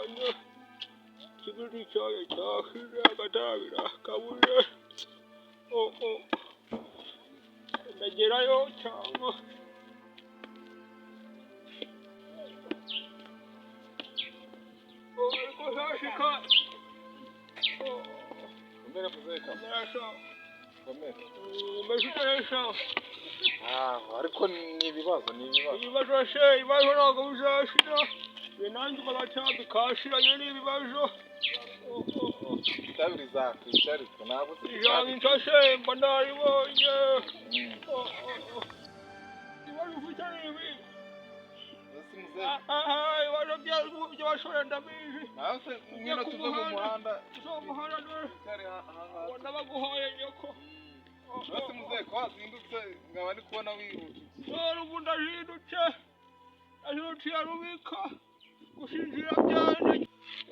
Cyane ikibiriti cyanjye cyashize, agatabira kabuze. Oh, oh. Ndagerayo cyangwa oh, ariko sashika. Oh, Komera muzehe kama. ndasha. Komera. Umeze neza. Ah, ariko ni ibibazo, ni ibibazo. Ibibazo se, ibibazo ntabwo bizashira. Ibi nanjye baracyabi kashiranye n'ibibazo. Oh, oh, oh. Itabi rizakwica ariko ntabwo uzi Ijambo itabi. insase mba naribonye. Mm. Oh, oh, oh. Ibibazo ufite ni ibi. Ese muzehe, Ah, ah, ah, ibibazo by'abasore ndabizi. nawe se ngwino ku tuve mu muhanda. muhanda. Zo muhanda dore. Wicare aha ngaha. Ubona baguhaye nyoko. Oh, oh, Ese oh. muzehe ko wazindutse nkaba ndi kubona wihuta. Dore ubu ndahindutse. Ndahindutse ya rubika. Gusinzira byane.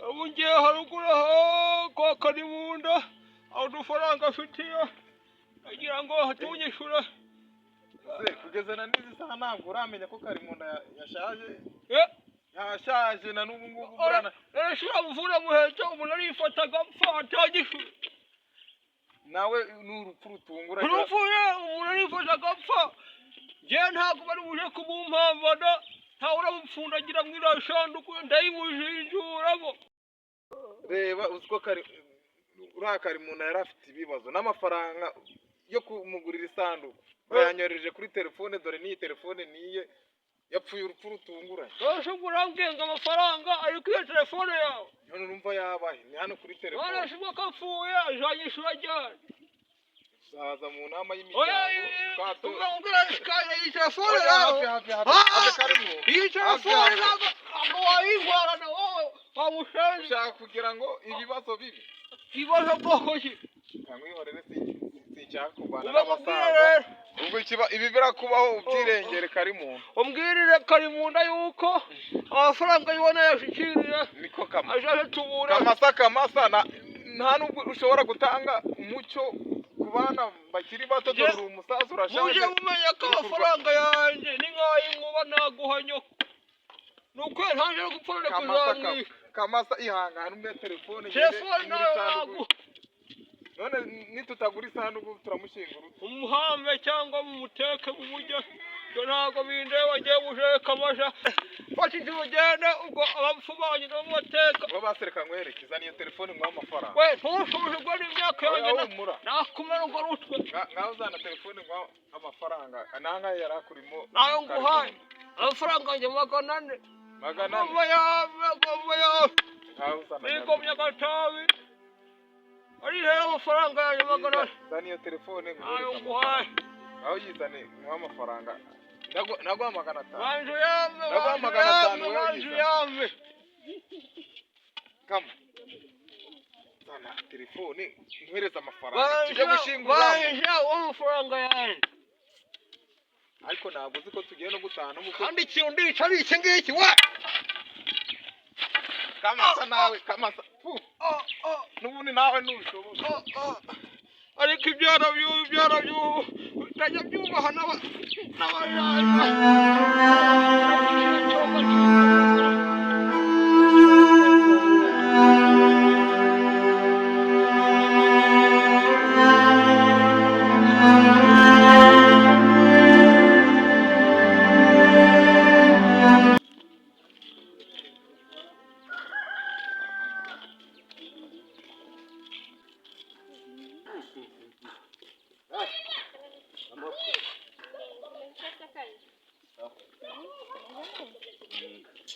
Ubu ngiye haruguru aho kwa Karimunda. Aho udufaranga afitiye. Agira ngo hatunyishure. Muzehe, kugeza na n'izi saha ntabwo uramenya ko Karimunda yashaje. Eh, Yashaje na n'ubu ngubu burana. Arashobora muvura muhetse umuntu arifata agapfa atagishure. Nawe ni urupfu rutunguranye. Urupfuye umuntu arifata agapfa. Njyewe ntabwo bari buje kumumpambana. Ntawe uramupfundagira mu iriya sanduku ndayimujinjuramo. Reba uzi ko kari uriya Karimunda yari afite ibibazo n'amafaranga yo kumugurira isanduku bayanyohereje kuri telefone, dore n'iyi telefone niye yapfuye urupfu rutunguranye. Ese ubwo urambwiye ngo amafaranga ari kuri iyo telefone yawe? None urumva yabahe ni hano kuri telefone. None se ubwo ko apfuye azanyishyura ryari? Tuzaza mu nama Oya, y'imiryango twato ubwo ubwo iyi telefone Oya, yawe. hafi hafi hafi Ah! hafi Karimu. Iyi telefone Hafi, hafi. ntabwo wayintwarana wowe wamushenzi. Ushaka kugira ngo ibibazo bibe Ibibazo bwoko ki? Kamwihorere, sinshaka kurwana Uba mubwire n'abasaza. rero. Ubwo ibi birakubaho ubyirengere Karimunda. Umbwirire Karimunda yuko amafaranga yibona yashyikiriye Niko kama azaze tubura. Kamasa, kamasa na nta nubwo ushobora gutanga umucyo ku bana bakiri bato, dore uri umusaza urashaje. Mujye mumenya ko amafaranga yanjye ni nk'ay'inkuba naguha nyoko. Ni uko ntange no gupfa none Kamasa kuzamwisha. Kamasa, ihangane umpe telefone ngende Telefone ngure nayo isanduku. naguha. None nitutagura isanduku turamushyingura ute? Umuhambe cyangwa mumuteke mumujye. Ibyo ntabwo bindeba ngiye buje kamasha. Fata inzira ugende ubwo abapfu banyu nabo mubateka. Ngo basereka nkwerekeza niyo telefone nguhe amafaranga. We ntushubije ubwo ni imyaka Oya, yanjye humura. nakumena urwo rutwe. Ngaho uzana telefone nguhe amafaranga nangahe yari akurimo. Nayo nguhaye. Amafaranga yanjye 400. 400. Ngomba yawe, ngomba yawe. Ngaho uzana. Nigomye agatabi. Ari rero amafaranga yanjye 400. Zana iyo telefone Nayo nguhereze nguhaye. amafaranga. Ngaho yizane nguhe amafaranga. Ndaguha 500. Banju yame, Ndaguha banju 500 yame, wowe banju yizane. yame. Kama zana telefone ntuhereze amafaranga tujye gushyingura. Banju amafaranga yanjye. Ariko ntabwo uzi ko tugiye no gutaha n'ubukwe. Kandi ikintu ndica ari iki ngiki we. Kamasa nawe kamasa fu Oh, oh, n'ubundi nawe ntubishoboye. oh, oh. Ariko ibyana by'ubu, ibyana by'ubu bitajya byubaha n'abajanja.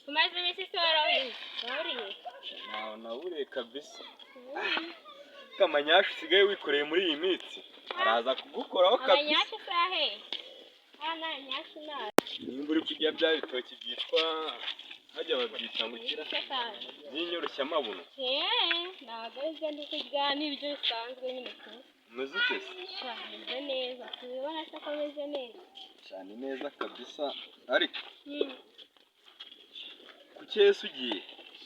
Umaze iminsi se warabuze waburiye? Ntawe naburiye kabisa. Kamanyasha usigaye wikoreye muri iyi minsi araza kugukoraho kabisa. Abanyasha sahe hano nyasha nawe. Nimba uri kurya bya bitoki byitwa hajya babyita ngo kira Icyo kandi by'inyoroshyamabuno. eee ntabwo aribyo ndi kurya n'ibiryo bisanzwe nyine tu. Umeze ute se? Sha, meze neza tubibona se ko meze neza? Cyane neza kabisa ariko kuki ese ugiye?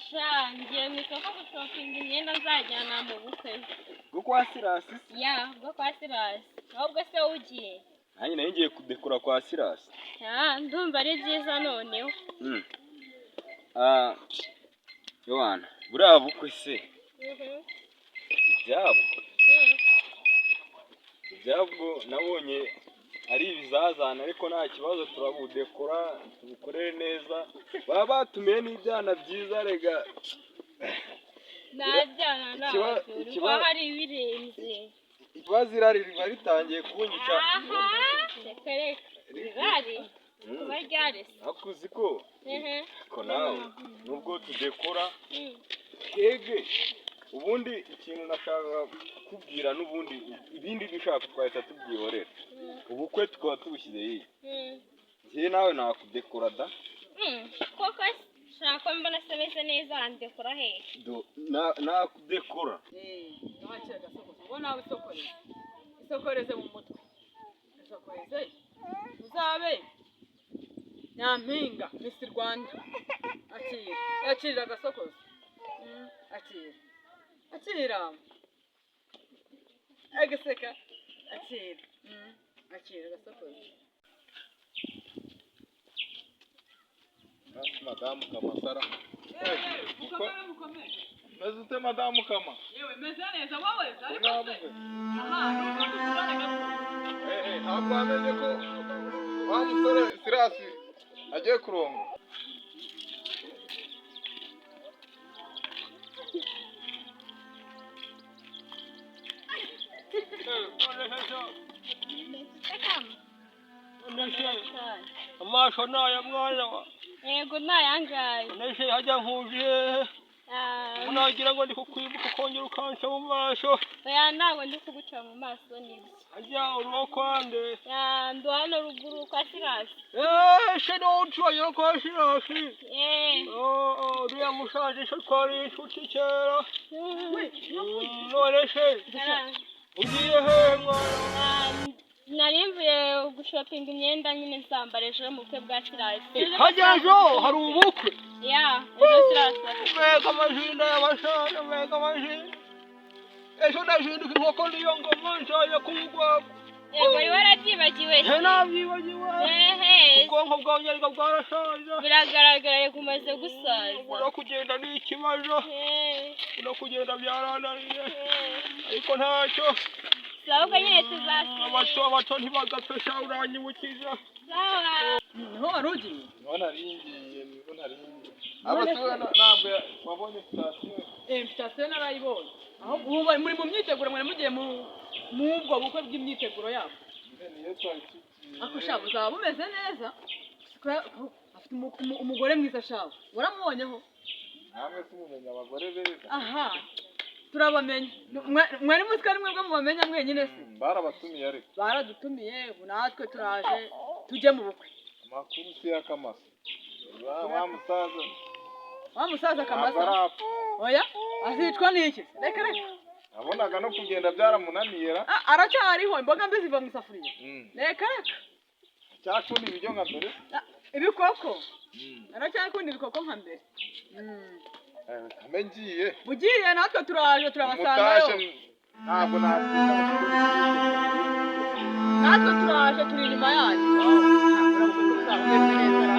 Sha, ngiye mu isoko gushopinga imyenda nzajyana mu bukwe. Bwo kwa Sirasi se? Ya, bwo kwa Sirasi. Ahubwo se wowe ugiye? Nanjye nari ngiye kudekora kwa Sirasi. Ah, ndumva ari byiza noneho. Mm. Ah, Yohana, buriya bukwe se ibyabo ibyabwo nabonye ari ibizazane, ariko nta kibazo, turabudekora tubukorere neza. Baba batumiye n'ibyana byiza rega. Ntabyana ntabyo kuba hari ibirenze. Ikibazo, irari riba ritangiye kunyica. Aha, reka reka, irari kuba ryarese. Ariko uzi ko ko nawe nubwo tudekora twebwe, ubundi ikintu nashakaga kukubwira, n'ubundi ibindi dushaka twahita tubyihorera, ubukwe tukaba tubushyize hirya, njyewe nawe nakudekora da. Koko se, shaka ko mbona se ameze neza, wandekora hehe? Nakudekora. Wakira agasokozo ngo nawe isokoreze, isokoreze mu mutwe, isokoreze uzabe nyampinga Miss Rwanda. Akira, akirira agasokozo. Akira, akira agaseka, akira. Akira agasokozo. Madamu Kamasara. Mukomere, mukomere. Meze ute, madamu Kama? Yewe, meze neza, wowe ariko se? Mwabuze. Aha, nuko duturane gato. Eh, ntabwo wamenye ko wa musore Sirasi agiye kurongo? Amaso ni aya, mwana wa? Yego, ni ayangaye. None hajya nkuje hehe? Unagira ngo ndi kukwibuka ukongera ukanca mu maso. Oya, ntabwo ndi kuguca mu maso, nibyo. Hajya uruwo kwande? Ndi hano ruguru kwa Sirasi. Eee, se n'uturanye no kwa Sirasi? Eh. Uriya mushaje se twari inshuti kera. None se ugiye hehe, mwana? Nari mvuye gushopinga imyenda nyine nzambara ejo mu bukwe bwa Sirasi. Hajya ejo hari ubukwe? Ya, ejo Sirasi. Mbega amajinda y'abashaje, mbega amajinda! Ejo ndazinduka inkoko niyo ngoma nzajya kuwugwagwa. Yego, wari warabyibagiwe? He, nabyibagiwe. Ehe. Ubwonko bwanjye ariko bwarashaje. Biragaragara reka, umaze gusaza. Ubona kugenda ni ikibazo. Ubona kugenda byarananiye, ariko ntacyo. Sawa, ubwo nyine tuzasubira. Abato abato ntibagapfe sha, uranyibukiza. Sawa. Niho wari ugiye? Niho nari ngiye, niho nari ngiye. Abasore, ntabwo wabonye sitasiyo? Invitation narayibonye. Aho ubu muri mu myiteguro, mwari mugiye mu mubwo bukwe bw'imyiteguro yabo. Niyo twari tugiye. Ako sha, buzaba bumeze neza. Afite umugore mwiza shabu, waramubonyeho? Namwe se mumenya abagore beza? Aha, turabamenya. Mwari muzi ko ari mwebwe mubamenya mwenyine se? Barabatumiye ariko? Baradutumiye, ubu natwe turaje tujye mu bukwe. Amakuru si y'akamasa wa musaza? Wa musaza? Ntabwo Kamasa? arapfa. Oya, azicwa n'iki? Reka reka. Nabonaga no kugenda byaramunaniye ra. Ah, aracyariho, imboga mbi ziva mu isafuriya. Reka reka. Cyakunda ibiryo nka mbere. Ah, ibikoko, aracyakunda ibikoko nka mbere. Kame ngiye. Ugiye, natwe turaje turabasangayo. Mutashe, ntabwo natinda. Natwe turaje, turi inyuma yanyu. Uzaba umeze neza ra.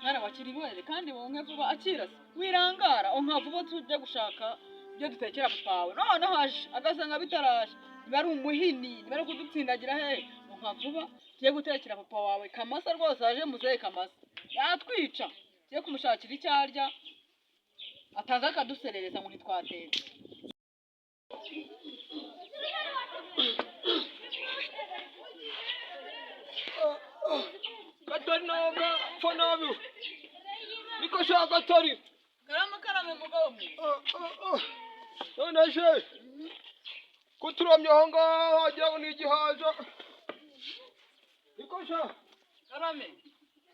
Mwana, wakira ibere kandi wonke vuba. Akira se, wirangara, onka vuba tujye gushaka ibyo dutekera papa wawe. Noneho aje agasanga bitaraje, niba ari umuhini, niba ari kudutsindagira hehe. Onka vuba tugiye gutekera papa wawe Kamasa. Rwose aje muzehe Kamasa yatwica. Tugiye kumushakira icyo arya, ataza akaduserereza ngo ntitwatetse. Gatari nawe pfa nabi, niko sha Gatari. Karame, karame, mugabo mwiza. None se kuturamye aho ngaho wagira ngo ni igihaza, niko sha? Karame.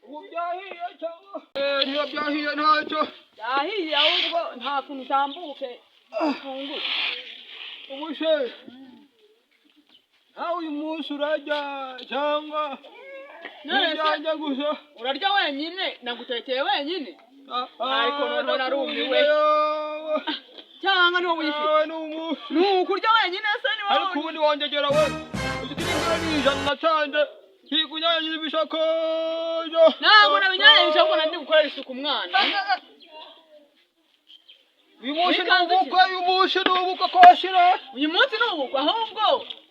Ubu byahiye cyangwa niba byahiye ntacyo. Yahiye, ahubwo nta kuntu utambuke ufungure. Ubu se nawe uyu munsi urajya cyangwa None se ibyanjye gusa? Urarya wenyine? Nagutekeye wenyine. Ariko noneho narumiwe. Yawe. Cyangwa niwo uyifite? Yawe ni umunsi. Ni ukurya wenyine se ni Ariko wowe. ubundi wongegera we. Uzi ko ni 100 natanze. Ntikunyanyagiza ibishakojo. Ntabwo nabinyanyagije, ahubwo nari ndi gukorera isuku umwana. Uyu munsi ni Wikanze iki? ubukwe, uyu munsi ni ubukwe kwashira. Uyu munsi ni ubukwe ahubwo.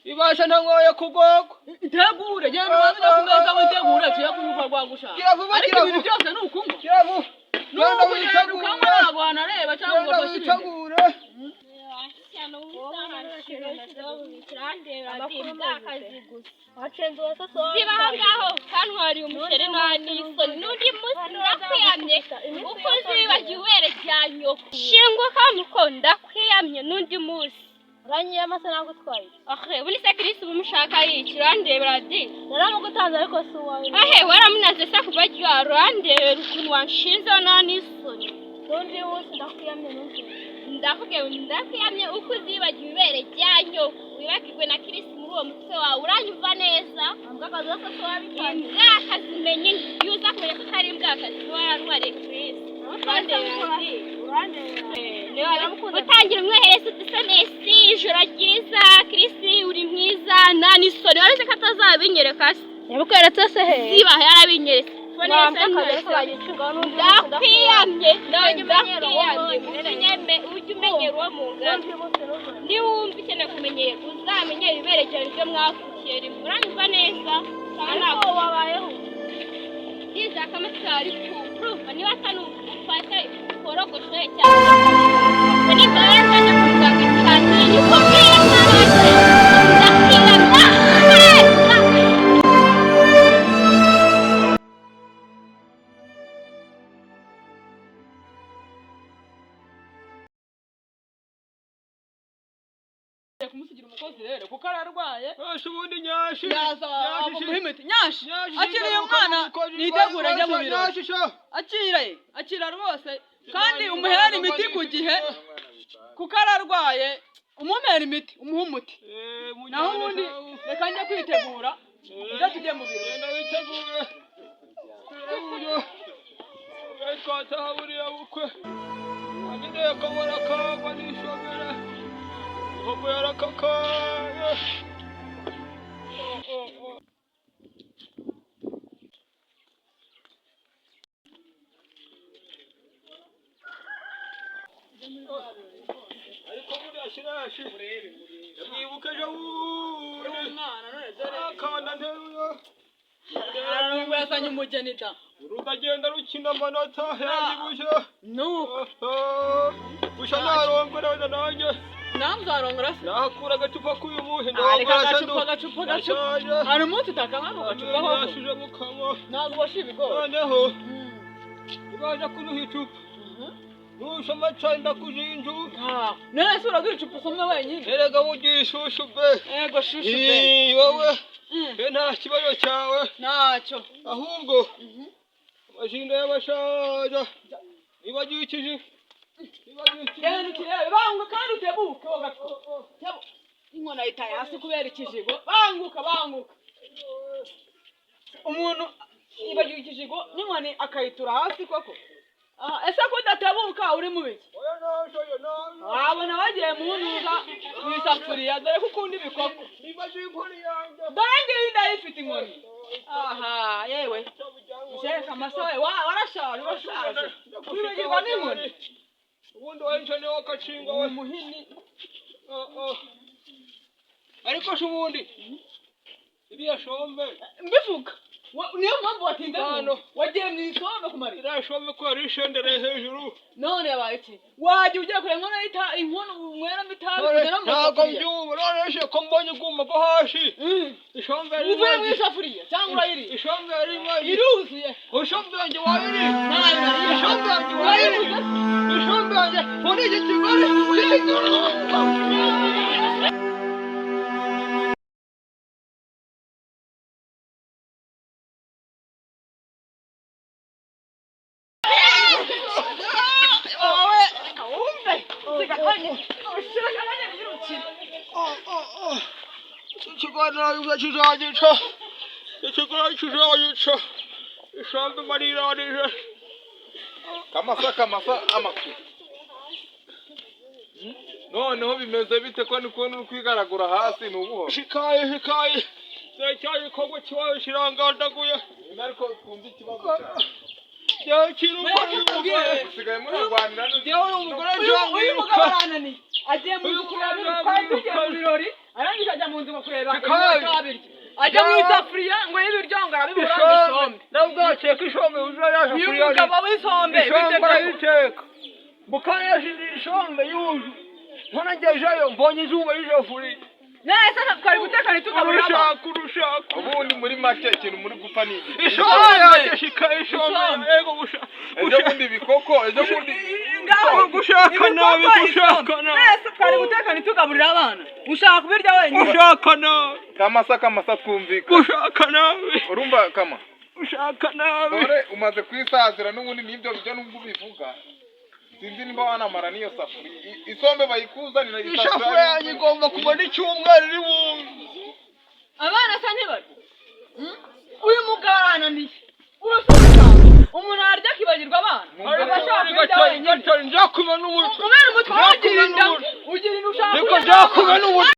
Ibasha ntangoye kugogwa. Itegure, genda ubanze ujye ku meza witegure, tujye kunywa rwagushaka. Gira vuba, Ariko gira ibintu vuba. byose ni ukunywa. Gira vuba. Ni Genda ukugenda witegure. ukanywa, ntabwo wanareba cyangwa ngo Genda ufashe ibintu. witegure. Ziba aho ngaho kantwariye umuceri nta n'isoni, n'undi munsi ndakwiyamye uko uzibagiwe ibere rya nyoko. Shinguka muko, ndakwiyamye n'undi munsi. Uranyiyama se nagutwaye? Ahe, buri se Kirisi ubumushaka yiki? Urandebera di. Naramugutanze ariko si uwawe. Ahe, waramunaze se kuva ryari? Urandebera ukuntu wanshinzeho nta n'isoni. N'undi munsi ndakwiyamye n'undi. Ndakubwiye ngo ndakwiyamye uko uzibagiwe ibere rya nyoko, wibagirwe na Kirisi muri uwo mutwe wawe. Uranyumva neza? Imbwakazi zose si wabitangiye. Imbwakazi umenye, iyo uza kumenya ko atari imbwakazi ntiba warantwariye Kirisi. Urandebera di. Urandebera. Utangira umwohereza udusemesi: "Ijoro ryiza Kirisi, uri mwiza", nta n'isoni. Wari uzi ko atazabinyereka se? Yabikweretse se he? Ziba yarabinyeretse. Wa mbwakazi ariko bagicungaho, n'undi munsi Ndakwiyamye. Ujye umenyera uwo Ndakwiyamye, ujye umenyera uwo mungana. N'undi munsi n'undi. Niba wumva ukeneye kumenyera, uzamenyera iberekero ryo mwavukiye rimwe. Uranyumva neza cyangwa Ariko ntabwo? wabayeho. Ndizera ko amatwi yawe ari kumva. Niba asa n'ufata korogoshe cyane, niba yarajyanye kwa muganga cyane, niko bwira mwana wanjye. Ndakwiyamye. Ngiye kumusigira umukozi rero kuko ararwaye. Nyashi ubundi nyashi. Yaza Nyashi kumuha imiti. Nyashi, Nyashi akiriye umwana, nitegure njye mu birori. Nyashi sha. Akira ye, akira rwose, kandi umuhere imiti ku gihe kuko ararwaye. Umumpera imiti, umuhe umuti. Eh, Naho ubundi reka njye kwitegura, ibyo tujye mu birori. Genda witegure. Uburyo. Twataha buriya bukwe. Agendeye akabona kagwa n'ishomera. Inkoko yarakakaye. Oh, oh, oh. Ariko buriya shirashi. Ndamwibuka ejo bundi. Umwana none dore Akana nteruye. ararongwa, yazanye umugeni da. Rukagenda rukina amanota yabyibushye. Nuko Gusa narongora nanjye. Nawe uzarongora se? Nahakura agacupa k'uyu muhi. Ah, reka, agacupa, agacupa, agacupa. Hari umunsi utakanywa ako gacupa koko. Yashije mu kanwa. Ntabwo washe ibigori. Noneho ibaje kuduha icupa, nushoma cyane ndakuzinju. Ah, none se uraduha icupa usomye wenyine? Erega bugira ishushu be. Ego shushu be. Ii, wowe Mm. be nta kibazo cyawe. Ntacyo. Ahubwo amashinga y'abashaja nibagiwe ikiji, nibagiwe ikiji. Genda ukirebe, banguka kandi utebuke wowe gacupa. Inkono ayitaye hasi kubera ikijigo. Banguka, banguka. Umuntu yibagiwe ikijigo n'inkoni akayitura hasi koko. Ah, ese ko udatebuka, uri mu biki? Oya, nashoye nabi. Wabona wagiye mu ntuza mu isafuriya, dore ko ukunda ibikoko. Nibagiwe inkoni yanjye. Dore ngiyi ndayifite inkoni. Aha, yewe. Usheka amasaha, warashaje, urashaje. Wibagirwa n'inkoni. Ubundi wayica niwe wakacinga we. Umuhini. Oh, oh. Ariko se ubundi iriya shombe Mbivuga. Niyo mpamvu watinze mu Hano. nzu. Wagiye mu isombe kumarira. Iriya shombe ko yari ishendereye hejuru. None yabaye iki? Wagiye ugiye kureba inkono y'ita, inkono unyweramo itabi None kugera mu ntabwo isafuriya. mbyumva. None se ko mbonye uguma ko hasi ishombe yari Uvuye mu imaze isafuriya cyangwa urayiriye? Ishombe yari imaze Iruzuye. Ishombe yanjye wayiriye? Ntayo nariye. Ishombe yanjye wayiriye? Ishombe yanjye muri iki kigore, iki kigore. Wowe reka wumve. Siga kanya. Ushira kanya n'urukino. Ikiganiro kizagica, ikiganiro kizagica, ishombe mariranije. Kamasa, kamasa, amakuru. Noneho bimeze bite ko ni kubona uri kwigaragura hasi ni ubuhoro? Shikaye, shikaye. Dore cya gikorwa kibaye kirangandaguye. Ariko twumve ikibazo cyawe. Yakira umugore. Usigaye murarwanira. Njyewe uyu mugore Uyu mugabo nzamwiruka. arananiye, agiye mu nzu kureba, twari tugiye mu birori, arangije ajya mu nzu ngo kureba Shikaye. ibyo abirya, ajya mu isafuriya ngo y'ibiryo ngo arabibura ngo isombe. Nawe ubwateka isombe uza yaje Uyu kuyarya. mugabo w'isombe Isombe bite? arayiteka. Mukanya isombe yuzuye. Ntonagejeyo mbonye izuba y'isafuriya. Nese twari guteka ntitugaburire abantu. Urushaka, urushaka. Ubundi muri make ikintu muri gupfa ni igiti. Isombe yanjye, shikaye isombe. Isombe. Yego gusha. Ejo bundi ibikoko, ejo bundi Ngaho Gushaka nabi, ibikoko, gushaka isombe. nabi. Nese twari guteka ntitugaburire abana, ushaka kubirya wenyine. Gushaka nabi. Kamasa, kamasa, twumvikana. Gushaka nabi. Urumva kama Gushaka nabi. dore umaze kwisazira n'ubundi n'ibyo biryo nubwo ubivuga sinzi nimba wanamara n'iyo safuriya. Isombe bayikuzanira. Isafuriya yanjye igomba kumara icyumweru iri bumve. Abana sa ntibarya. Uyu mugabo arananiye, urasubiza umuntu ararya akibagirwa abana, aba ashaka kubirya wenyine. Nzakuma n'ubusa. Umwana umutwe ugira inda, ugira inda, ushaka Niko kurya. nzakuma n'ubusa.